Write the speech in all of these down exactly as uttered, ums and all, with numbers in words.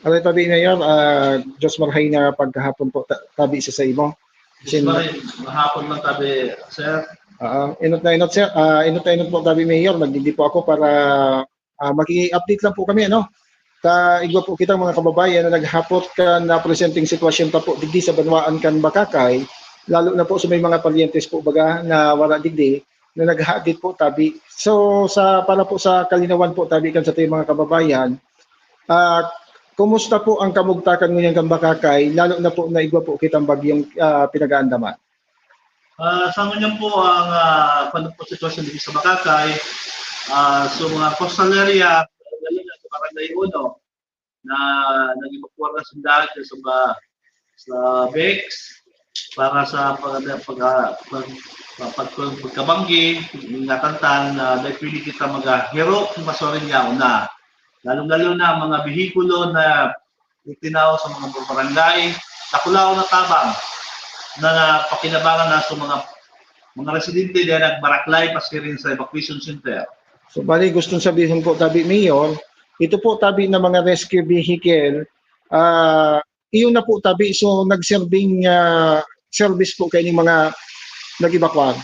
Alay tabi, Mayor, ah, Diyos marhay na pagkahapon po ta-, tabi sa, sa imo. Sin- Maray, mahapon lang tabi, sir. Oo, inot na inot, sir. Ah, inot na inot po tabi, Mayor. Nagdidi po ako para, ah, maki-update lang po kami, ano? Ta igwa po kitang mga kababayan na naghapot kan na presenteng sitwasyon ta po digdi sa banwaan kan Bakakay, lalo na po sa may mga paryentes po baga na wala digdi, na naghahadit po tabi. So, sa, para po sa kalinawan po tabi kan satuyang mga kababayan, ah, kumusta po ang kamugtakan ngunyan kan Bakakay, lalo na po na igwa po kitang bagyong, ah, pinag-aandaman? Ah, sa ngunyan po ang, ah, paano po sitwasyon dito sa Bakakay, ah, so mga coastal area, lalo na sa Barangay Uno, na nag-evacuar na sinda dyan sa ba-, sa Bex para sa pag-, pag-, pag-, pag-, pag-, pagkabanggi, ingatan ta na dahil pwede kita maghiro kung masorin niya una. Lalong-lalo na ang mga behikulo na itinaw sa mga barangay, dakulaon na tabang na napakinabangan na sa mga, mga residente na nagbaraklay pasiring sa evacuation center. So, bali, gustong sabihin po, tabi, Mayor, ito po, tabi, na mga rescue vehicle, ah, iyon na po, tabi, so, nagserbing, ah, service po kayo ng mga nag-evacuar?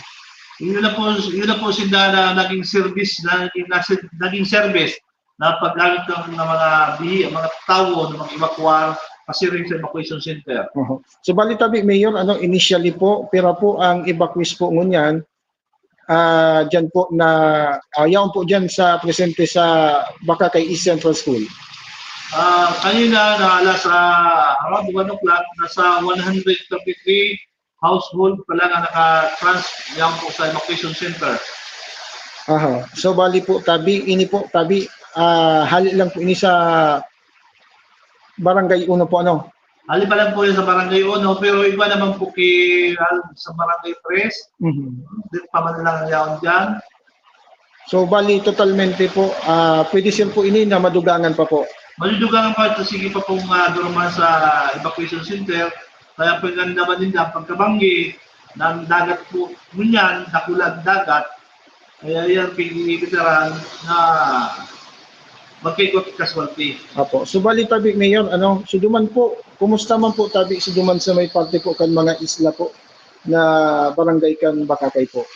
Yun na po, yun na po, sinda na naging service, na, naging, naging service na paggamit ng, ng mga bihi-, mga tao na mag-evacuar pasiring sa evacuation center. Oho. So, bali, tabi, Mayor, ano, initially po, pira po ang evacuees po ngunyan, ah, dyan po na, ah, yaon po dyan sa presente sa Bakakay East Central School? Ah, kanina, na alas, ah, around one o'clock, nasa one hundred thirty-three household pa lang ang naka-trans-, yaon po sa evacuation center. Aha. So, bali po, tabi, ini po, tabi, ah, hali lang po ini sa Barangay Uno po, ano? Hali pa lang po yan sa Barangay Uno, pero iba naman po ki-, sa Barangay Tres. Mhm. Di pa man lang yaon dyan. So, bali, totalmente po, ah, pwede, sir, po ini na madugangan pa po? Madudugangan pa, ito, sige pa pong, ah, duruman sa evacuation center. Kaya paganda ba din ang pagkabanggi ng dagat po, ngunyan, dakulang dagat. Kaya yan, pinipitaran na magkaigwa casualty. Apo. So, bali, tabi, Mayor, ano, so, duman po, kumusta man po, tabi, so, duman sa may parte po kan mga isla po na barangay kan Bakakay po?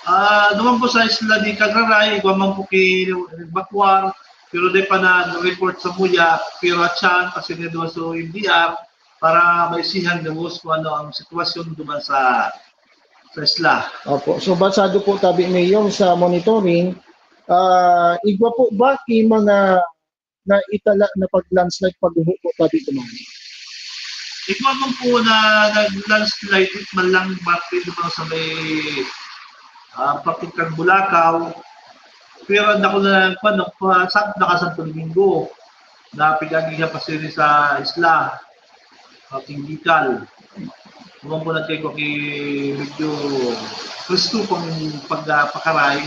Ah, duman po sa isla ni Cagraray, igwa man po ki-evacuar, pero di pa na report sa muya, pero at siya, kasi nga duman sa M D R, para maisihan gabos kung ano ang sitwasyon duman sa, sa isla. Opo. So, basado po, tabi, Mayor, sa monitoring, ah, igwa po ba ki mga naitala na pag-landslide, pagguho po, tabi, duman? Igwa man po na nag-landslide, man lang bakit duman sa may, ah, papuntang Bulacao, pero ang dako na lang, kwan, naka-, sa-, naka-Santo Domingo, na pig-agihan pa sini sa isla, sa Tinggikal. Duman po nagkaigwa ki medyo presko pang pag-, ah, pakaray.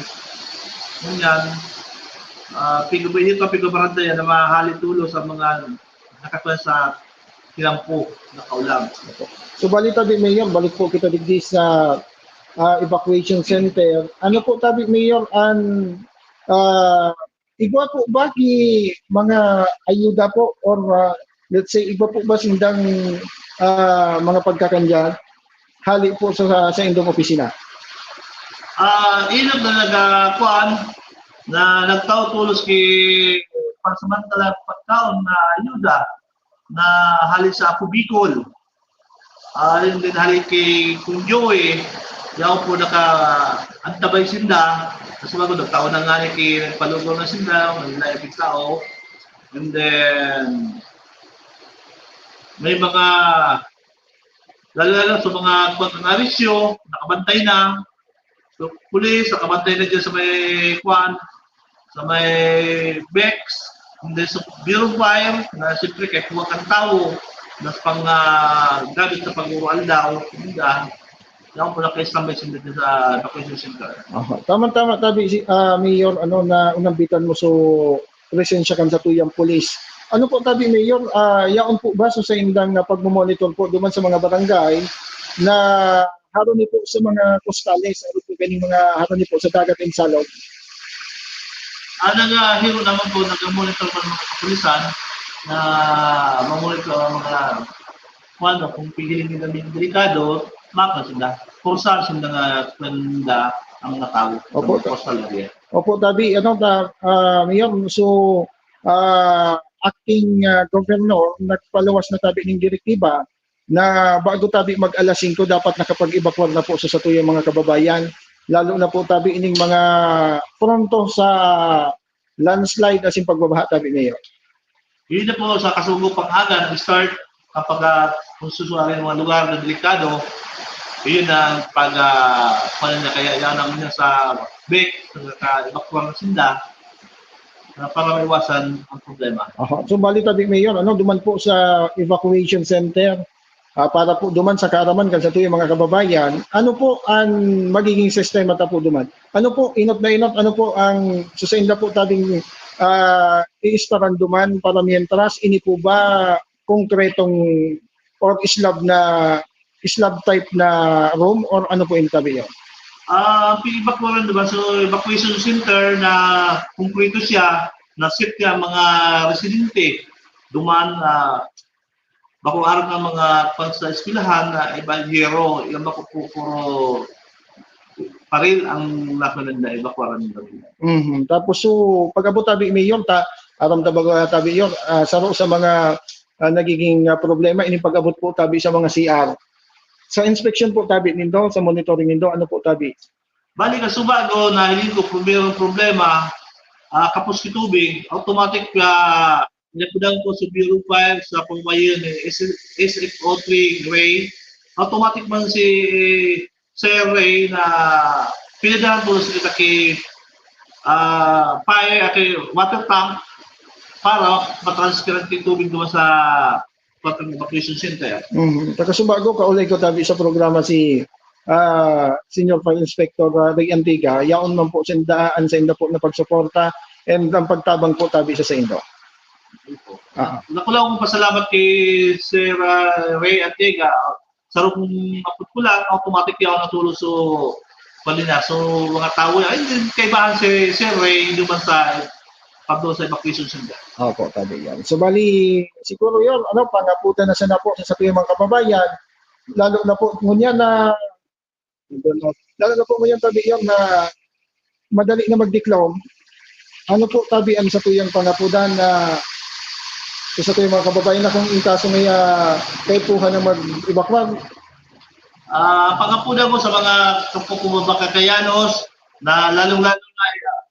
Ngunyan, ah, pigo-, ito, pigo-barangay na mahali tulo sa mga nakatwa sa tinampo na kaulang. So, bali, tabi, Mayor, balik po kita digdi sa, ah, evacuation center. Ano po, tabi, Mayor, ang, ah, igwa po ba ki mga ayuda po or, ah, let's say, igwa po ba sindang, ah, mga pagkakanyan hali po sa, sa indong opisina? Ah, inot na nagakuan, na nagtao tolos ki pansamantala pagkaon na ayuda na hali sa Apo Bicol. Ah, yun din, hali kay Kun Joey, yaon po naka-antabay sinda. Kasi bago, nagtaon na nga ni ki-, nagpalugaw na sinda, may laing tao. And then, may mga, lalo-lalo sa mga pag-arisyo, nakabantay na. So, pulis, nakabantay na dyan sa may, kwan, sa may Bex, and then sa Bureau of Fire, na siyempre, kaya kuha kang tao, na sa pang, ah, gamit sa pag-uuraldaw, yan. Yan po, naka-standby sila dyan sa evacuation center. Aha. Tama-tama, tabi, si, ah, Mayor, ano, na unambitan mo, so, presensya kan satuyang pulis. Ano po, tabi, Mayor, ah, yaon po ba sa saindang na pagmomonitor po duman sa mga barangay na harani po sa mga kostales, ano po, ganing mga harani po sa dagat and salog? Ah, nagahiro naman po, nag-monitor man mga kapulisan. na mamonitor ang mga, kung ano, kung pihiling nila may delikado, maka sila. Kursahan sila nga kanda ang mga tao sa Opo. mga coastal area. Opo, tabi, ano, ta, ah, Mayor, so, ah, acting, ah, governor, nagpaluwas na tabi ning direktiba na bago tabi mag alas singko, dapat nakapag-evacuar na po sa satuyang mga kababayan, lalo na po tabi ining mga pronto sa landslide asin pagbabaha tabi, Mayor. Yun na po, sa Kasugo pang aga, nag-start kapag, ah, kung susuwarin mga lugar na delikado, yun ang pag, ah, paano niya, kaya yan ang niya sa B E C, nagka-evacuar na sila, ah, para maiwasan ang problema. Aha. So, bali tabi, Mayor, ano, duman po sa evacuation center, ah, para po duman sa kaaraman kan satuyang mga kababayan, ano po ang magiging sistema ta po duman? Ano po, inot na inot, ano po ang susainda po tabing, ah, iistaran duman para mientras ini po ba konkretong or slab na, slab type na room or ano po yung tabi yun? Ah, pag-evacuaran, di ba? So, evacuation center na konkreto siya, na safe niya ang mga residente. Duman, ah, bako arog nga mga pag sa eskwelahan na iba yero, yung bako po, puro paril ang nasa nila, evacuaran nila. Mhm. Tapos, so, pag-abot tabi, Mayor, ta, aram ta baga tabi yun, ah, saro sa mga, ah, nagiging, ah, problema, ini pag-abot po tabi sa mga C R. Sa inspection po tabi nindo, sa monitoring nindo, ano po tabi? Bali, kasubago, nahiling ko, kung mayroong problema, ah, kapos ki tubig, automatic, ah, inapudan ko sa Bureau five, sa pamayan ni S F O three Ray, automatic man si Sir Ray na pinadahan ko sa kita ki, ah, fire, ki water tank para matransfer ang tubig doon sa pag evacuation center. Mhm. Takasubago, kaulay ko tabi sa programa si, ah, Senior Fire Inspector, ah, Ray Antiga. Yaon man po sinda, ang sa inda po na pagsuporta and ang pagtabang po tabi sa, sa indo. Ah. Naku lang akong pasalamat kay Sir, ah, Ray Antiga. Sa rukong maputkulan, automatic yaon natulo so palina. So, mga tawo, ay, hindi kaibahan si Sir Ray, hindi man sa pagdo sa evacuation center. Opo, tabi yan. So, bali, siguro yun, ano, pangaputan na sana po sa satuyang mga kababayan, lalo na po ngunyan na, lalo na po ngayon, tabi yan, na madali na magdiklom. Ano po, tabi, ang satuyang pangapudan na sa satuyang mga kababayan na kung in kaso may, ah, kaipuhan na mag-evacuar? Ah, pangapudan ko sa mga kapwa ko mga Bacacaianos na lalong-lalo na, ah,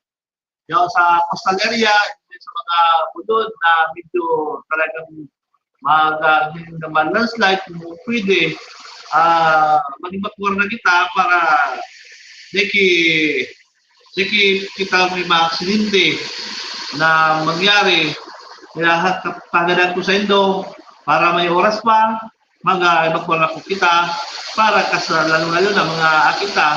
yung sa coastal area, sa mga bulod na medyo talagang mag, ah, naman landslide, kung pwede, ah, mag-evacuar na kita para di ki, di ki kita may mga aksidente na mangyari. Kaya ha-, pagkahagadan ko sa indo, para may oras pa, mag-evacuar na po kita para kas-, lalong-lalo na mga akita,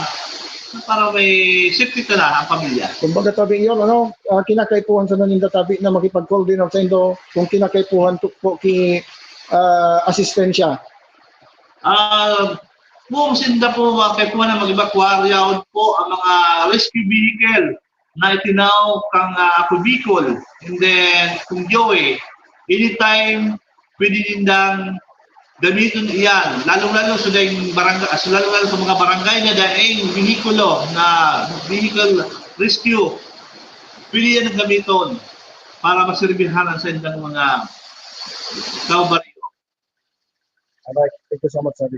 para may safety ta na ang pamilya. Kumbaga, tabi yun, ano, ah, kinakaipuhan sa naninda, tabi, na makipag-coordinate sa indo kung kinakaipuhan to, po ki, ah, asistensya. Ah, kung sinda po makaipuhan na mag-evacuar, yaon po ang mga rescue vehicle na itinaw kang, ah, Ako Bicol. And then, kung Joey, anytime, pwede nindang gamiton iyan. Lalong-lalo sa daing barangay, sa lalong-lalo sa mga barangay na daing vehikulo na vehicle rescue, pwede yan ang gamiton para maserbihan ang sa indang mga kabaryo. Alright, thank you so much, Sir.